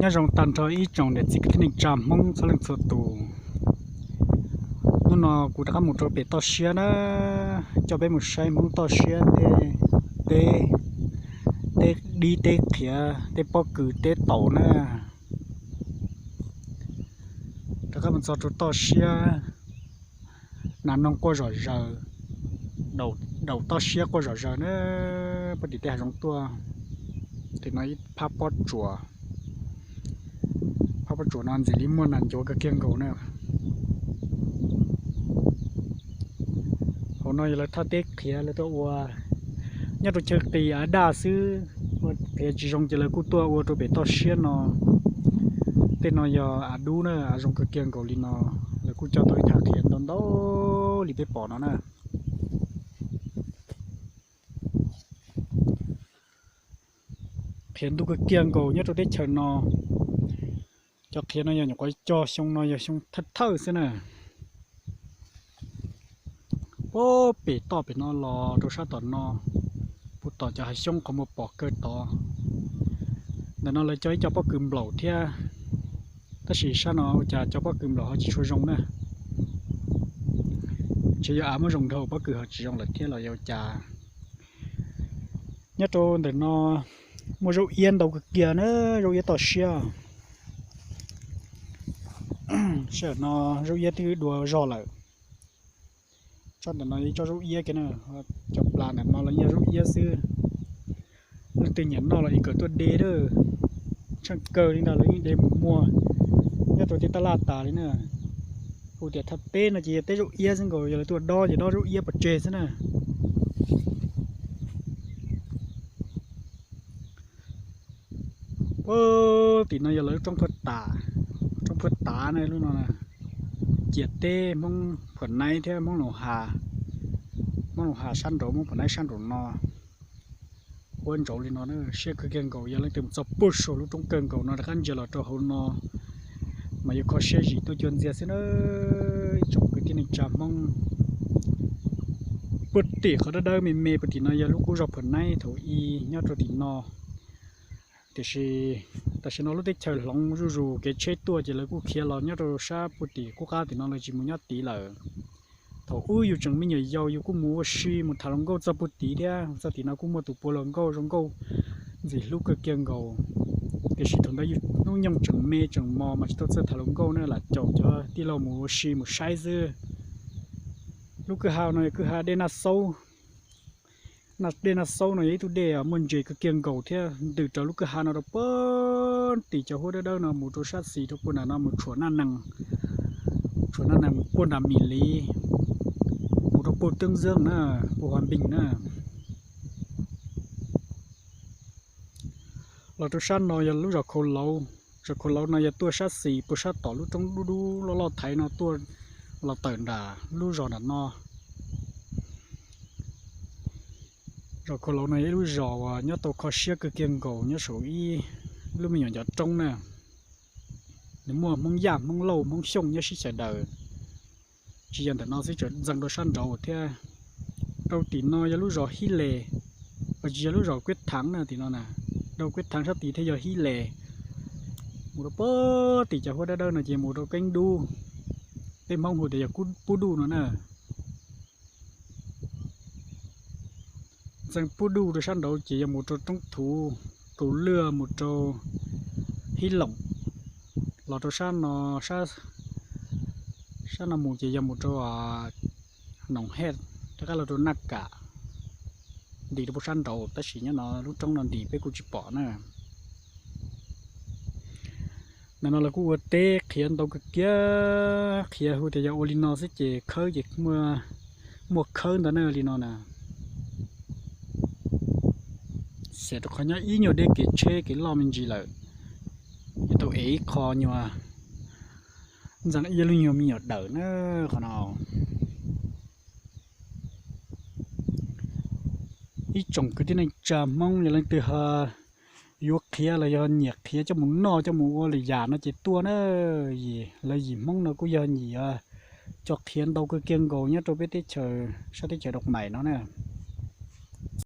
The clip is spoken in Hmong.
Nyob zoo tag nrho ib tsoom niam txiv kwv tij neej tsa Hmoob txhua leej txhua tus. Hnub no kuv rov qab mus rau pem toj siab na, coj peb mus saib Hmoob toj siab tej teb, teb dib teb qhiav, tej pob kws teb taum na. Rov qab mus txog rau toj siab, nas noog quaj zom zaws, daum toj siab quaj zom zaws na, puag tim tej hav zoov tuaj. Tim no ib phab pob tsuas, phab pob tsuas no ntxim li muaj nas ncuav kawg kiag nkaus na. Hauv no yog lawv thaj teb qhiav lawv tuaj ua. Nyob rau chaw qis av daj xwb, qhiav tsis zoo ces lawv kuj tuaj ua rau pem toj siab no. Tej no yog av dub na, av zoo kawg kiag nkaus li no. Lawv kuj coj tau ib thaj qhiav ntau ntau li peb pom no na. Qhiav ntug kawg kiag nkaus nyob rau teb chaws no. Cov qhiav no yog nyuam qhuav cog xyoo no yog xyoo thawj thawj xwb na. Puag pem toj pem no los rau sab tom no, puag tom cov hav xyoob qhov muag pom kawg tod. Ntawm no lawv cog ib co pob kws nplaum thiab, tab sis sab no ua cas cov pob kws nplaum ho tsis tshua zoo na. Ntshe yog av muab zoo dhau pob kws ho tsis zoo lawm thiab los yog ua cas. Nyob rau ntawm no muaj zaub iab ntau kawg kiag na, zaub iab toj siab. Sij hawm no zaub iab twb dua zog lawm. Tsob ntawm no ib tsob zaub iab kiag na, cov plas ntawm no los yog zaub iab xwb. Leej twg nyiam noj los ib kawm tuaj de lawm. Tsheej kawg li ntag, lawv yeej de mus muag nyob rau tej taj laj tas li na. Hu tias thaj teb no ces yog teb zaub iab xwb nkaus, yog lawv tuaj dob ces dob zaub iab pov tseg xwb na. Puag tim no yog lawv lub roob Phuaj Tav, roob Phuaj Tav na lub no. Ciam teb Hmoob Phuam Naib thiab Hmoob Loos Has, Hmoob Loos Has sab nraud, Hmoob Phuam Naib sab nraum no. Huab ntsauv li no, siab kawg kiag nkaus. Yog leej twg mus txog puag saum lub roob kawg nkaus no rov qab ntsia los rau hauv no mas yuav kho siab zim tuaj cuag ntxiag xwb na. Ib tsoom kwv tij neej tsa Hmoob, puag tim qhov dawb dawb me me puag tim no yog lub qub zos Phuam Naib thaum i nyob rau tim no. Tiam sis tam sim no lub teb chaws hloov zuj zus, kev tsheb tuaj ces lawv kuj khiav los nyob rau sab puag tim qub qab tim no, lawv tsis mus nyob tid lawm. Thaum ub yus tseem me nyuam yaus yus kuj mus ua si mus tham hluas nkauj txog puag tid thiab, txog tim no kuj muaj tus puav hluas nkauj zoo nkauj ntxim hlub kawg kiag nkaus. Tiam sis thaum ntawd yus hnub nyoog tseem me tseem mos mas tsis tau txawj tham hluas nkauj na, lam caum cov tij laug mus ua si mus saib xwb. Lub kwj ha no yog kwj ha dej Naj Xaub. Dej Naj Xaub no yog ib tug dej muaj ntses kawg kiag nkaus thiab ntws raws lub kwj ha no rau puag tim cov huab dawb dawb no mus rau sab xis rau puag nram no mus tshuam Naj Nees, tshuam Naj Nees mus puag nram Mim Liv, mus rau puag Teeb Zeeb na, puag Huab Npeej na. Los rau sab no yog lub zos Khau Lauv, zos Khau Lauv no yog tuaj sab xis puag sab tom lub roob dub dub loj loj thaiv no tuaj los tawm nram lub zos nram no. Zos Khau Lauv no yog ib lub zos uas nyob tau kho siab kawg kiag nkaus, nyob saum ib lub me nyuam ncov roob na. Nws muaj Hmoob Yaj, Hmoob Lauj, Hmoob Xyooj nyob sib xyaw daws. Tsis yog ntawm no xwb, tseem ntxees rau sab nraud thiab. Rau tim no yog lub zos Hib Les, tsis yog lub zos Kueb Thaav na tim no na. Rau Kueb Thaav sab tid thiaj yog Hib Les. Mus rau puag tim cov huab dawb dawb no ces mus rau Keeb Dub, peb Hmoob hu tias yog Pub Duj no na. Ntxees Pub Duj rau sab nraud ces yog mus rau Roob Thuv, Kaus Lwj mus rau Hib Loom, los rau sab no, sab no mus ces yog mus rau Noom Hej, rov qab los rau Naj Kam, ntim rau puag sab nraud, tab sis nyob no lub roob no ntim peb kuj tsis pom na. Ntawm no lawv kuj ua teb qhiav ntau kawg kiag, qhiav hu tias yog ua li no xwb ces khawb ces muaj khawb ntawd na li no na. Xiam rau qhov nyob ib nyuag deb kev tsheb kev loj me ntsis lawm, yuav tau ev ib qho nyuag ntxees ib lub nyuag me nyuam dawm na qhov no. Ib tsoom kwv tij neej tsa Hmoob yog leej twg ho yuav qhiav los yog nyiam qhiav coj mus noj coj mus ua lwm yam no ces tuaj na. Yim, lawv yim Hmoob no kuj yog yim cog qhiav ntau kawg kiag nkaus nyob rau peb teb chaws, sab teb chaws Doo Maim no na.